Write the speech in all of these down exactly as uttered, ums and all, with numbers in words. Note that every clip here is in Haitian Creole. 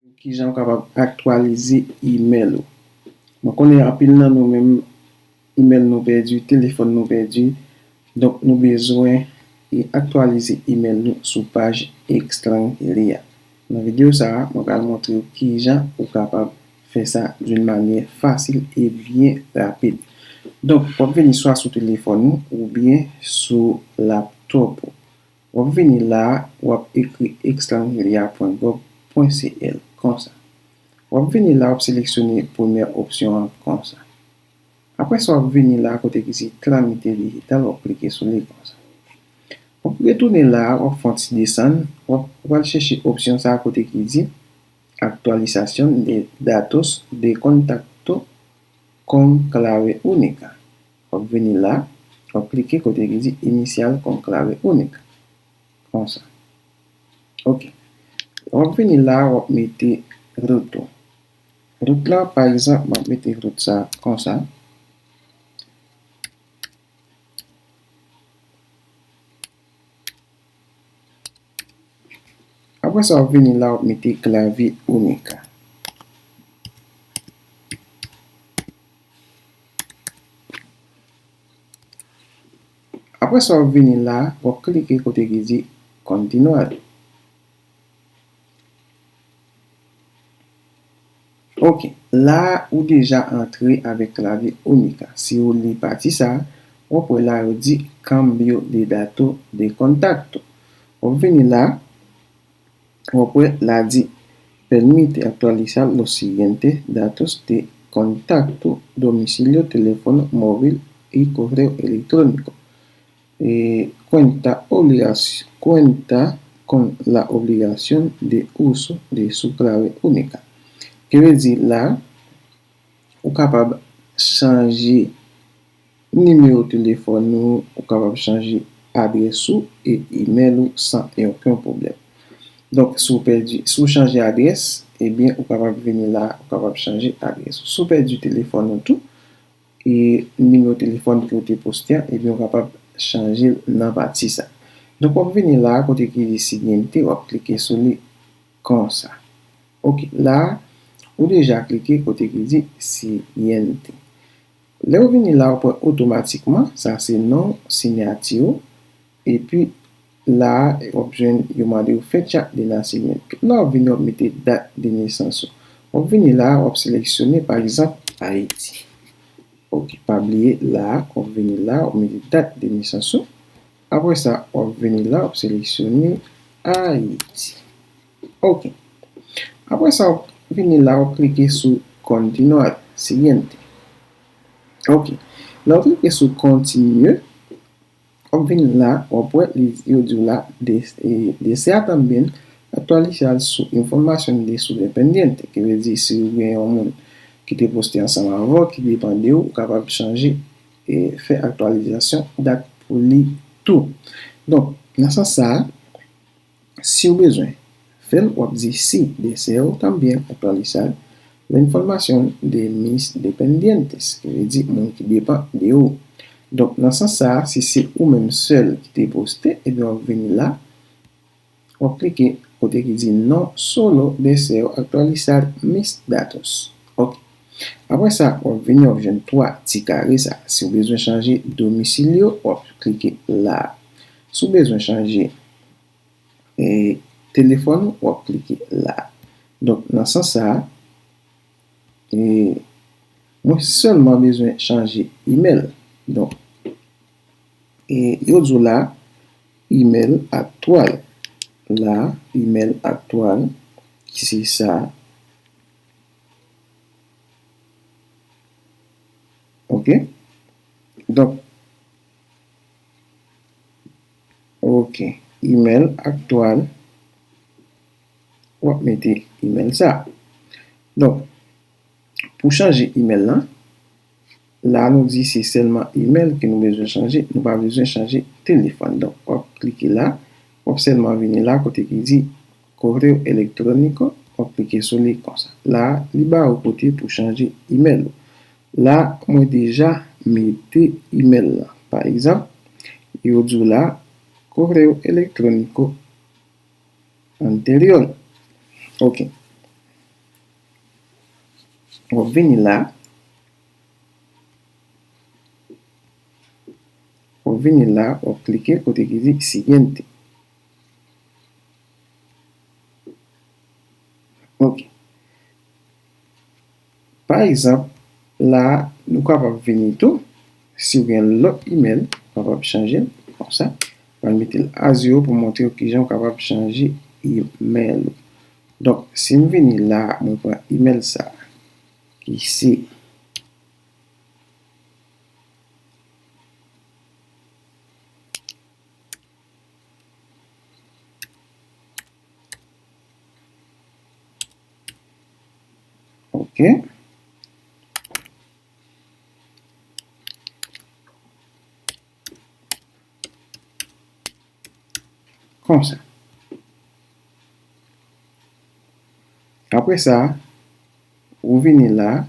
Kijan ou kapab aktyalize imèl ou? Mwen konnen anpil nan nou menm, imèl nou pèdi, telefòn nou pèdi. Donk, nou bezwen e aktyalize imèl nou sou paj Xlang li a. Nan videyo sa a, mwen pral montre w kijan ou kapab fè sa d'une manière facile et bien rapide. Donk, w ap vini swa sou telefòn ou oubyen sou laptop ou. W ap vini la a, w ap ekri xlanglia pwen gov pwen cl konsa. W ap vini la, w ap seleksyone premyè opsyon an konsa. Apre sa, w ap vini la kote ki se Tramite dijital, w ap klike sou li konsa. W ap retounen la, w ap fè yon ti desann, w ap, w ap al chèche opsyon sa a kote ki di Actualización de datos de contacto con clave única. W ap vini la, w ap klike kote ki di Iniciar con clave única. Konsa. Ok. W ap vini la, w ap mete root ou. Root la, pa egzanp, m ap mete root sa konsa. Apre sa, w ap vini la, w ap mete clave única. Apre sa, w ap vini la, w ap klike kote ki di Continuar. Ok, la a ou deja antre avèk clave única. Si ou li pati sa a, w ap wè la yo di Cambio de dato de contacto. W ap vini la, w ap wè la di Permite actualizar los siguientes datos de contacto: domicilio, teléfono móvil y correo electrónico. Eh, cuenta obligaci-, cuenta con la obligación de uso de su clave única. Ki vle di la, ou kapab chanje nimewo telefòn ou, ou kapab chanje adrès ou e imèl ou san okenn pwoblèm. Donk, si w pèdi, si w chanje adrès, ebyen, ou kapab vini la, ou kapab chanje adrès ou. Si w pèdi telefòn ou tou, e nimewo telefòn ke w te poste a, ebyen, w kapab chanje l nan pati sa. Donk, w ap vini la, kote ki di Siguiente, w ap klike sou li konsa. Ok, la, ou deja klike kote ki di Siguiente. Lè w vini la, w ap wè otomatikman, sa se non, siyati w, epi la, w ap jwenn yo mande w fecha de nacimiento. Tout la, w ap vini, w ap mete dat de nesans ou. W ap vini la, w ap seleksyone, pa egzanp, Ayiti. Ok, pa bliye la, w ap vini la, w ap mete dat de nesans ou. Apre sa, w ap vini la, w ap seleksyone Ayiti. Ok. Apre sa, w ap vini la, w ap klike sou Continuar, Siguiente. Ok. Lè w klike sou Continue, w ap vini la, w ap wè li, yo di w la, de-, e, desea también actualizar su información de su dependiente. Ki vle di, si w gen yon moun ki te poste ansanm avè w, ki depann de ou, ou kapab chanje e fè aktyalizasyon dat pou li tou. Donk, nan sans sa a, si w bezwen fè l, w ap di si deseo también actualizar la información de mis dependientes, ki vle di moun ki depann de ou. Donk, nan sans sa a, si se ou menm sèl ki te poste, ebyen, w ap vini la, w ap klike kote ki di No solo deseo actualizar mis datos. Ok. Apre sa, w ap vini, w ap jwenn twa ti kare sa. Si w bezwen chanje domisilyo, w ap klike la. Si w bezwen chanje, e, telefòn ou, w ap klike la. Donk, nan sans sa a, e, mwen sèlman bezwen chanje imèl. Donk, e, yo di w la, imèl aktyèl. La, imèl aktyèl, ki se sa. Ok? Donk, ok, imèl aktyèl, w ap mete imèl sa. Donk, pou chanje imèl lan, la nou di se sèlman imèl ke nou bezwen chanje, nou pa bezwen chanje telefòn. Donk, w ap klike la, w ap sèlman vini la kote ki di correo electrónico, w ap klike sou li konsa. La, li ba ou kote pou chanje imèl ou. La, mwen deja mete imèl lan. Pa egzanp, yo di w la, correo electrónico anterior. Ok. w ap vini la, w ap vini la, w ap klike kote ki di siguiente. Ok. Pa egzanp, la a, nou kapab vini tou, si w gen lòt email, ou kapab chanje l konsa. Mwen mete l a zewo pou montre w kijan w kapab chanje email ou. Donk, si m vini la, mwen pran email sa a, ki se Ok. Konsa. Apre sa, ou vini la,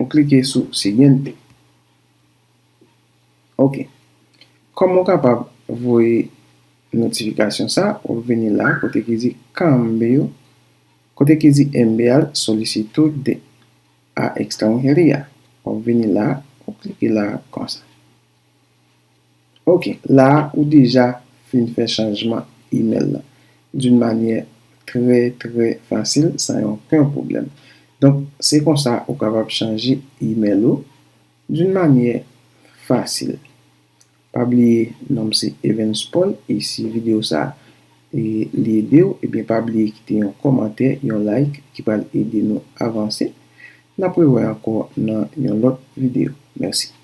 ou klike sou siguiente. Ok. Kòman w kapab voye notifikasyon sa, w ap vini la, kote ki di cambio, kote ki di enviar solicitud a extranjería. W ap vini la, ou klike la konsa. Ok, la a, ou deja fin fè chanjman email la d'une manière très, très facile, sans aucun problème. Donk, se konsa ou kapab chanje email ou d'une manière facile. Pa bliye, non m se Evans Paul, e si videyo sa a, e, li ede w, ebyen, pa bliye kite yon kòmantè, yon like ki pral ede nou avanse. N ap rewè ankò nan yon lòt videyo. Mèsi.